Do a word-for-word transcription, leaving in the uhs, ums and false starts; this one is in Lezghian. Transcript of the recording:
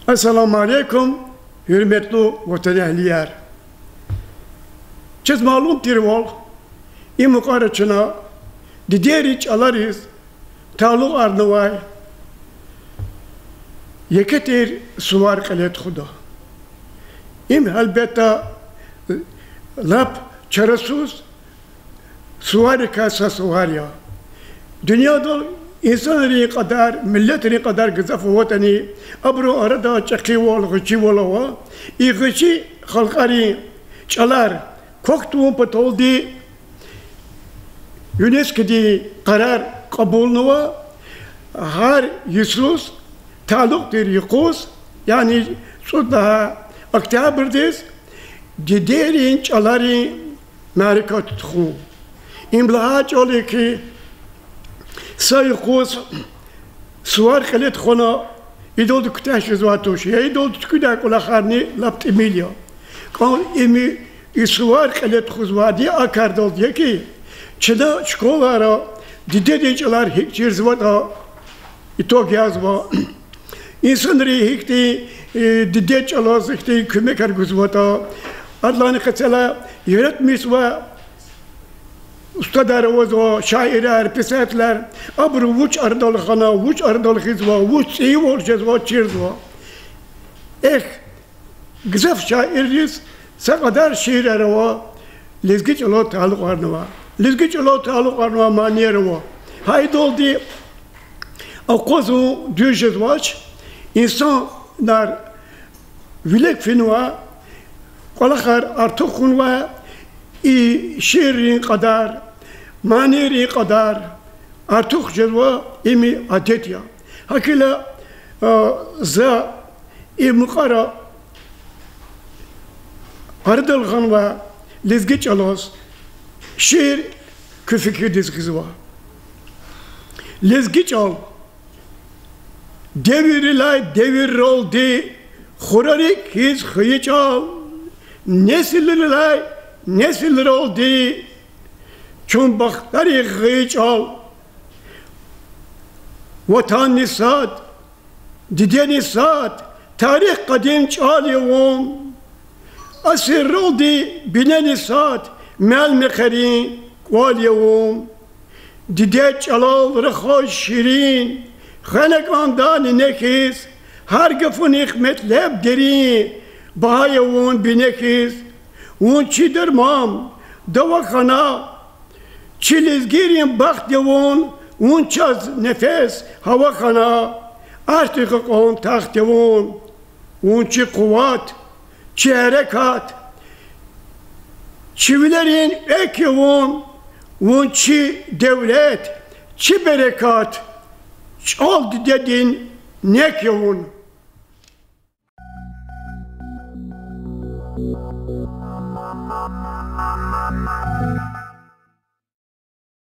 Ассаламу алейкум, гьуьрметлу ватанэгьлияр! Чаз малум тирвал, и мукьвара чна дидейрин чӀалариз талукьарнавай еке тир сувар кьиле тухуда. Им, гьелбетда, лап чарасуз суварикай са сувар я. Дуьньядал инсанрин кьадар, миллетрин кьадар гзаф аватӀани, абурун арада чӀехивал, гъвечӀивал ава. И гъвечӀи халкьарин чӀалар квахь тавун паталди ЮНЕСКО-дин къарар кьабулнава, гьар йисуз талукь тир юкъуз, яни цӀуд лагьай октябрдиз, дидейрин чӀаларин мярекат тухун. Им лагьай чӀал я хьи, са юкъуз сувар кьиле тухвана, идалди куьтягь жезвай туш, я идалди туькӀуьрдай кӀвалахарни лап тӀимил я. КӀан им, и сувар кьиле тухузвайди а кардалди я хьи, чна школайра дидедин чӀалар гьикӀ чирзаватӀа итог язава. Инсанри гьихьтин, э, дидед чӀалаз гьихьтин куьмекар гузватӀа. Адалайни къецела яратмишзавай устадар авазва, шаирар, писателар, абуру вуч арадал хьана, вуч арадал гъизва, вуч цӀийивал жезва, чирзава. Эхь, гзаф шаирриз са кьадар шиирар ава, лезги чӀалал талукьарнавай, лезги чӀалал талукьарнавай манияр ава. Гьа идалди акъвазун дуьз жезвач, инсанар вилик финва, кӀвалахар артух хьунва, и шииррин кьадар, манийрин кьадар артух жезва, им адет я. ГьакӀ хьайила, а, за и мукьвара арадал гъанвай лезги чӀалаз шиир куь фикирдиз гъизва. Лезги чӀал девиррилай девирралди хура рикӀ хьиз хвейи чӀал, несилрилай несилралди чун бахтарихъ гъайи чӀал. Ватанни сад, дидени сад тарих къадим чӀал я вун. Асирралди бинени сад мел-мехъерин кӀвал я вун. Дидед чӀалал рахаз ширин, хвена кӀанда нине хьиз, гьар гафунихъ метлеб дерин, багьа я вун бине хьиз. Вун чи дарман, дава хьана, чи лезгийрин бахт я вун, вун чаз нефес, гьава хьана, арфдин кьакьан тахт я вун. Вун чи къуват, чи гьерекат, чи вилерин экв я вун, вун чи девлет, чи берекат, чӀал дидедин нек я вун.